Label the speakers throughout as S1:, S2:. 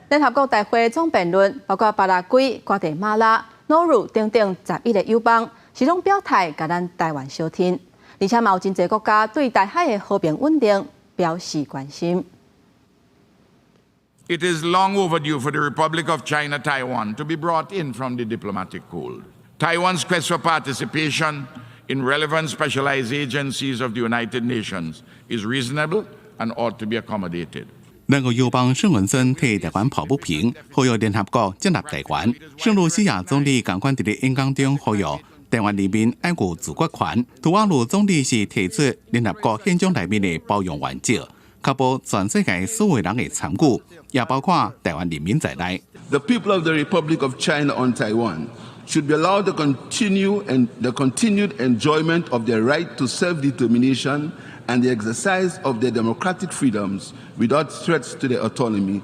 S1: 聯合國大會總辯論，包括巴拉圭、瓜地馬拉、諾魯等等11個友邦，是攏表態共咱台灣相挺，而且嘛有真濟國家對台海的和平穩定表示關心。
S2: It is long overdue for the Republic of China, Taiwan, to be brought in from the diplomatic cold. Taiwan's quest for participation in relevant specialized agencies of the United Nations is reasonable and ought to be accommodated.
S3: 兩國友邦聖文森替台灣抱不平，呼籲聯合國接納台灣。聖盧西亞總理仝款佇咧演講中呼籲台灣人民愛有自決權。吐瓦魯總理是提出聯合國憲章內面的包容原則，確保全世界所有人的參與，也包括台灣人民在內。
S4: The people of the Republic of China on Taiwan should be allowed to continue and the continued enjoyment of their right to self-determination and the exercise of their democratic freedoms without threats to their autonomy.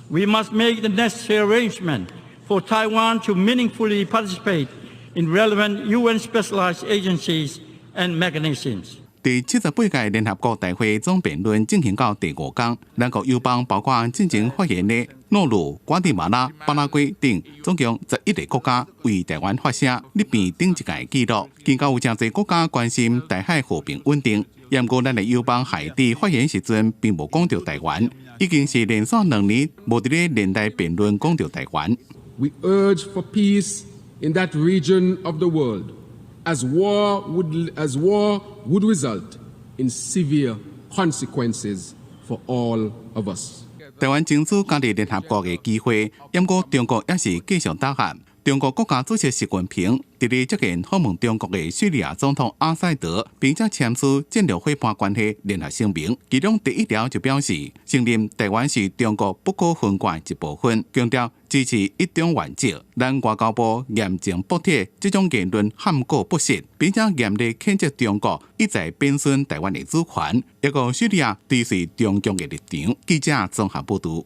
S5: We must make the necessary arrangement for Taiwan to meaningfully participate in relevant UN specialized agencies and mechanisms.
S3: 第78屆聯合國大會總辯論進行到第五工，兩國友邦包括進前發言的諾魯、瓜地馬拉、巴拉圭等，總共11個國家為台灣發聲，立變頂一屆紀錄。更加有誠濟國家關心台海和平穩定。毋過咱的友邦海地發言時陣，並無講著台灣，已經是連續2年無佇咧聯大辯論講著台灣。
S6: We urge for peace in that region of the world, as war would result in severe consequences for all of us.
S3: 台灣爭取加入聯合國的機會，毋過中國也是繼續打壓。中國國家主席習近平佇咧接見訪問中國的敘利亞總統阿薩德，並且簽署戰略夥伴關係聯合聲明。其中第一條就表示，承認台灣是中國不可分割的一部分，強調支持一中原則。咱外交部嚴正駁斥這種言論撼過不實，並且嚴厲譴責中國一再貶損台灣的主權，抑閣敘利亞支持中共的立場。記者綜合報導。